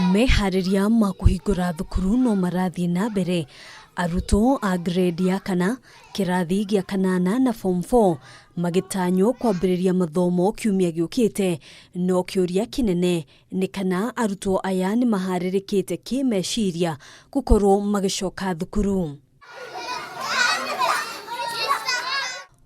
Meharĩria ma kũhingũra thukuru no marathiĩ na mbere. Arutwo a grade ya kana, kĩrathi gĩa kanana na form 4 magĩtanywo kwambĩrĩria mathomo kiumia gĩũkĩte, no kĩũria kĩnene nĩ kana arutwo aya nĩ maharĩrĩkĩte kĩmeciria gũkorwo magĩcoka thukuru.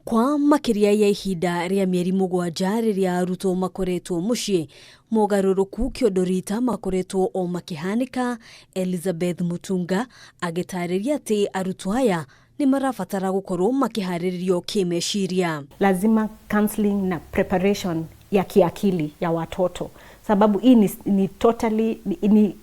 Kwa makĩria ya ihinda rĩa mĩeri 7 rĩrĩa arutwo makoretwo mũciĩ, mogarũrũku kĩondo rita makoretwo o makĩhanĩka. Elizabeth Mutunga agĩtarĩria atĩ arutwo aya nĩ marabatara gũkorwo makĩharĩrĩrio kĩmeciria. Lazima counseling na preparation ya kiakili ya watoto, sababu hii ni totally ni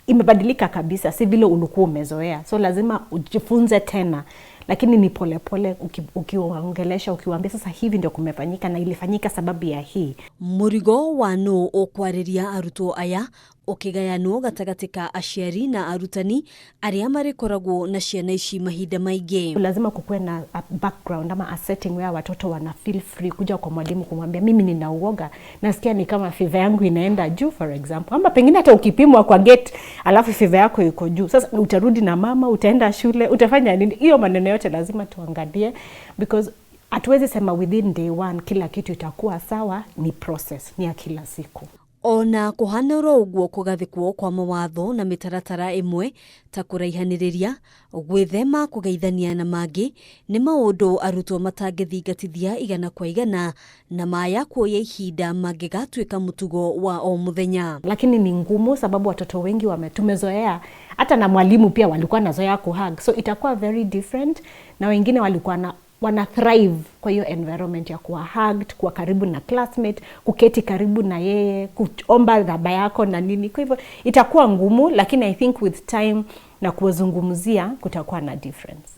imebadilika kabisa, si vile ulikuwa umezoea, so lazima ujifunze tena, lakini ni polepole ukiwaongelesha, ukiwaambia sasa hivi ndio kumefanyika na ilifanyika sababu ya hii. Mũrigo wa nũ ũkwarĩria arutwo aya ũkĩgayanwo gatagatĩ ka aciari na arutani arĩa marĩkoragwo na ciana ici mahinda maingĩ. Lazima kukuwe na a background ama a setting where watoto wana feel free kuja kwa mwalimu kumwambia mimi nina uoga, nasikia ni kama fever yangu inaenda juu, for example, ama pengine hata ukipimwa kwa gate alafu fever yako iko juu, sasa utarudi na mama, utaenda shule, utafanya nini? Hiyo maneno yote lazima tuangalie, because hatuwezi sema within day one kila kitu itakuwa sawa. Ni process, ni ya kila siku. Ona kũhana oro ũguo, kũgathĩkwo kwa mawatho na mĩtaratara ĩmwe ta kũraihanĩrĩria, gwĩthema kũgeithania na mangĩ nĩ maũndũ arutwo matangĩthingatithia igana kwa igana, na maya kuoya ihinda mangĩgatuĩka mũtugo wa o mũthenya. Lakini ni ngumu sababu watoto wengi tumezoea, hata na mwalimu pia walikuwa nazoea kuhug, so itakuwa very different, na wengine walikuwa na wana thrive kwa hiyo environment ya kuwa hugged, kuwa karibu na classmate, kuketi karibu na yeye, kuomba dhaba yako na nini. Kwa hivyo itakuwa ngumu, lakini I think with time na kuwazungumzia kutakuwa na difference.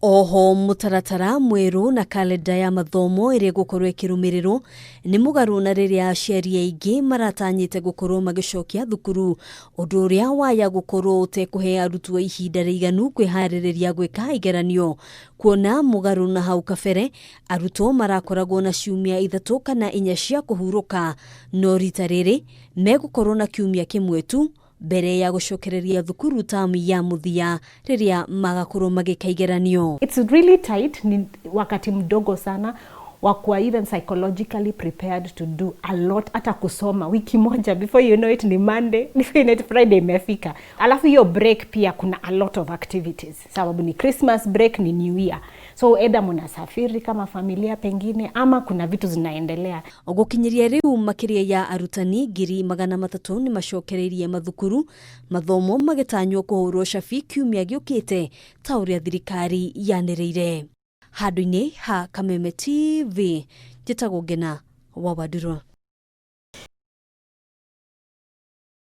Oho mũtaratara mwerũ na kalenda ya mathomo ĩrĩa ĩgũkorwo ĩkĩrũmĩrĩrwo nĩ mũgarũ na rĩrĩa aciari aingĩ maratanyĩte gũkorwo magĩcokia thukuru, ũndũ ũrĩa waya gũkorwo ũtekũhe arutwo ihinda rĩiganu kwĩharĩrĩria gwĩka igeranio. Kuona mũgarũ na hau kabere, arutwo marakoragwo na ciumia 3 kana 4 cia kũhurũka, no rita rĩrĩ megũkorwo na kiumia kĩmwe tu mbere ya gũcokereria thukuru tamu ya mũthia rĩrĩa magakorwo magĩka igeranio. It's really tight, ni wakati mdogo sana wa kuwa even psychologically prepared to do a lot, hata kusoma wiki moja, before you know it ni Monday, before you know it Friday imefika. Alafu hiyo break pia kuna a lot of activities, sababu ni Christmas break, ni New Year, so either mnasafiri kama familia pengine ama kuna vitu zinaendelea. Gũkinyĩria rĩu makĩria ya arutani 300,000 nĩ macokereirie mathukuru, mathomo magĩtanywo kũhũrwo cabi kiumia gĩũkĩte ta ũrĩa thirikari yanĩrĩire. Handũ-inĩ ha Kameme TV, njĩtagwo Ngena wa Wandurwa.